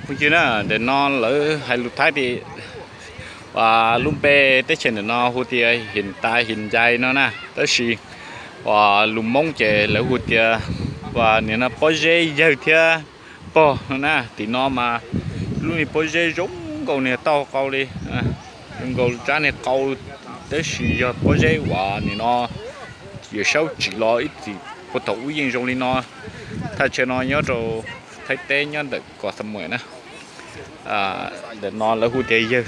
Phooj ywg na, ntawm no lawv hais lus Thaib tias, lub npe teb chaws ntawm no hu tias Him Tas Him Ncais no na, tab sis lus Hmoob ces lawv hu tias nim no pob zeb yawg thiab pog no na. Tim no mas lub niag pob zeb zoo nkaus niag tauj qau li, zoo nkaus tsab niag qau, tab sis yog pob zeb uas nim no Yawm Saub tsim los ib txwm puag thaum ub yeej zoo li no. Thaj chaw no nyob rau Thaib teb nyob ntawm Kos Xa Muas na. Ntawm no lawv hu tias yawg,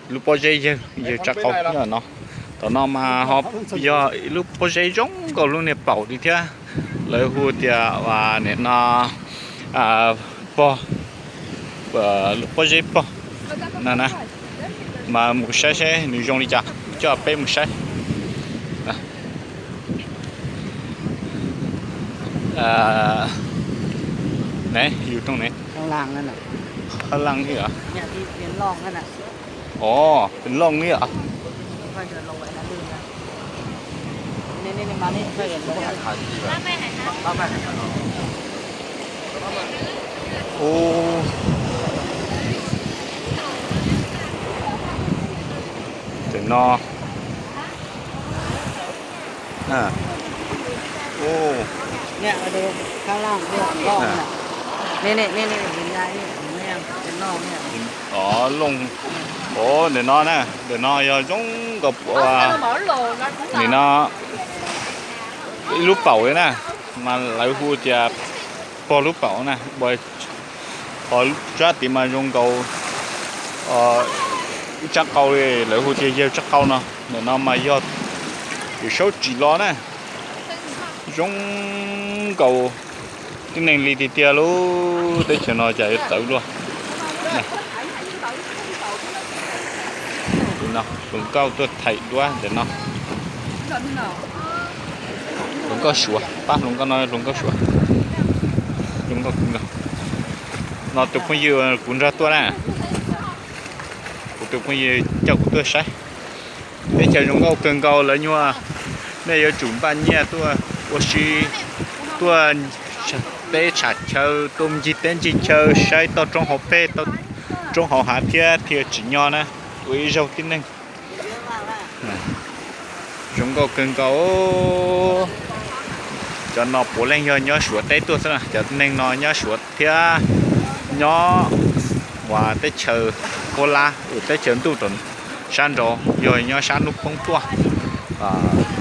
lub pob zeb yawg, yawg tsab qau nyob no. Tom no mas ho yog ib lub pob zeb zoo nkaus lub niag paum li thiab, lawv hu tias nim no pog, lub pob zeb pog no na. Mas mus saib seb nws zoo li cas, coj peb mus saib. Ne, yus rooj ne, hab laj li os. Os, pes loj li os. Ntawm no Looj, o, ntawm no na, ntawm no yog zoo nkaus, nim no ib lub paum li na, mas lawv hu tias pog lub paum na. Ho tsab tid mas zoo nkaus ib tsab qau li, lawv hu tias yawg tsab qau no. Ntawm no mas yog Yawm Saub tsim los na. Zoo nkaus tib neeg li tiag tiag, lub teb chaws no cas yuav txawv luaj. Hluas nkauj tuaj thaij duab ntawm no. Hluas nkauj Suav, pab hluas nkauj no hluas nkauj Suav. Zoo nkauj kawg nkaus. No tus phooj ywg kuv nrog tuaj na, kuv tus phooj ywg coj kuv tuaj saib. Teb chaws zoo nkauj kawg nkaus, lawv nyuaj, nej yuav tsum npaj nyiaj tuaj ua si, tuaj teb tsham chaw, tuaj ncig teb ncig chaw, saib toj roob hauv pes, toj roob hauv hav thiab thiaj tsim nyog na, ua ib zaug tib neeg. Zoo nkauj kawg nkaus. Cov no puav leej yog nyob Suav teb tuaj xwb na, cov neeg no nyob Suav thiab nyob uas teb chaws Phuab Lab, teb chaws ntuj rau sab nraud, yog nyob sab hnub poob tuaj.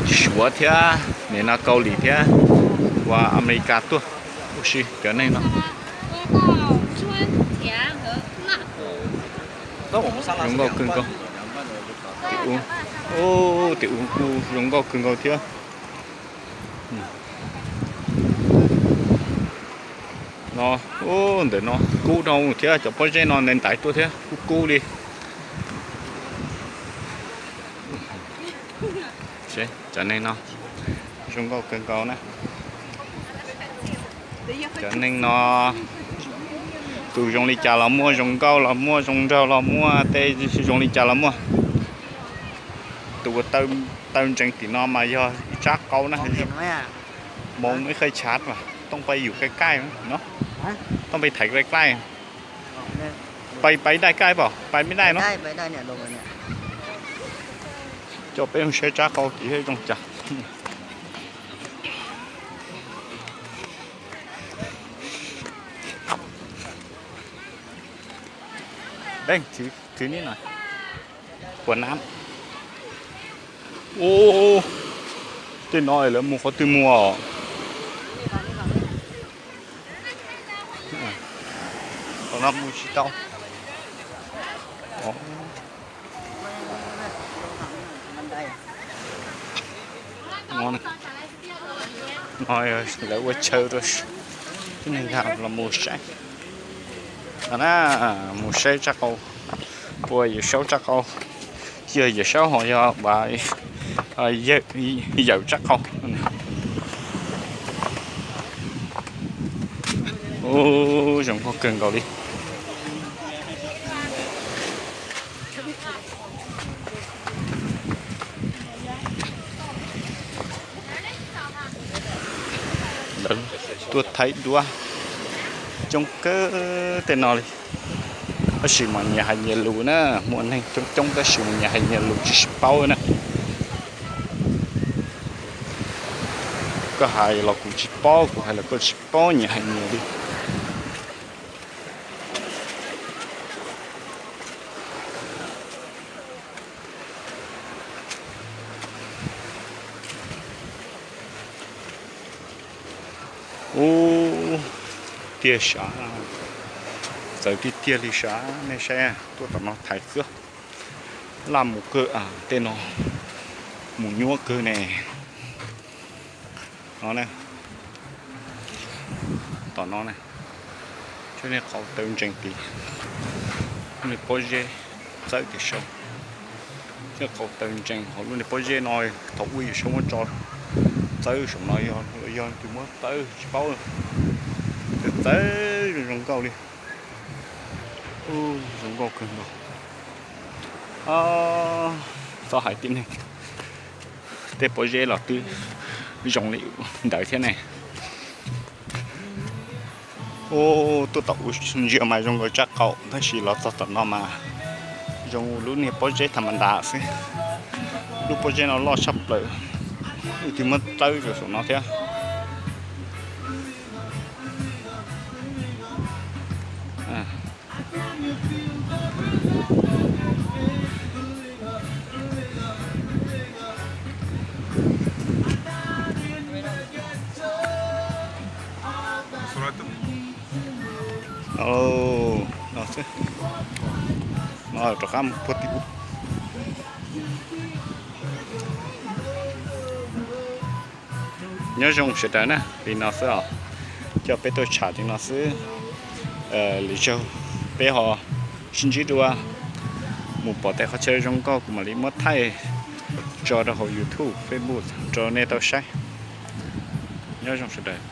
Suav thiab nim no Kaus Lim thiab uas Amelikas tuaj ua si cov neeg no. Zoo nkauj kawg nkaus. Tim ub, tim ub kuj zoo nkauj kawg nkaus thiab. No, ntawm no kub dhau thiab, cov pob zeb no ntaiv ntaiv tuaj thiab, kub kub li. Cov neeg no zoo nkauj kawg nkaus na. Cov neeg no tus zoo li cas los muaj, zoo nkauj los muaj, zoo nraug los muaj, tej zoo li cas los muaj. Tus uas taw ntsees tim no mas yog ib tsab qau na. Mong ib qhov chav mas tooj pais yus kaij kaij no, tooj pais thaiv kaij kaij. Pais pais daij kaij pom, pais me daij no. Coj peb mus saib tsab qau tim zoo cas. Deej, thwv nib no. Quav nab. Ub, tej no lawv mus qhov twg mus os? Qhov no mus tsis tau. No lawv ua chaw rau tib neeg los mus saib. No na, mus saib tsab qau, ua Yawm Saub tsab qau, yog Yawm Saub ho yog Yawm tsab qau. Ub, zoo nkauj kawg nkaus li. Lawv tuaj thaij duab, Coob kawg tej no li, tab sis mas nyias hais nyias lus na, muaj neeg coob coob tab sis mas nyias hais nyias lus tsis sib paub na. Koj hais los kuv tsis paub, kuv hais los koj tsis paub, nyias hais nyias li. Ub, tiag sav, txawv tiag tiag li sav, nej saib, tuaj tom no thaiv xwb. Laj mus kawg, tej no mus nyuaj kawg ne. No, tom no ne, cov niag qau taw ntsees tid, lub niag pob zeb txawb tim saum, cov qau taw ntsees hauv lub niag pob zeb no, thaum ub yawm saub muab tso txawb saum no yog, yog tus muab txawb tsis paub, txawb zoo zoo nkauj li, zoo nkauj kawg nkaus. Txhob hais tib neeg, tej pob zeb los twb zoo li ntawd thiab ne. Ub, tuaj tom ub ntsia mas zoo nkaus tsab qaum, tab sis los txog tom no mas zoo lub niag pob zeb tham ma ntas xwb. Lub pob zeb no loj tshaj plaws, ib tug muab txawb rau saum no thiab. No xwb, no rov qab mus puag tim ub. Nyob zoo sawv daws na, li no xwb os. Coj peb tuaj tsham li no xwb. Lwm zaug peb ho sib ntsib dua, mus pom tej qhov chaw zoo nkauj kuv mam li muab thaij tso rau hauv YouTube, Facebook rau nej tau saib. Nyob zoo sawv daws.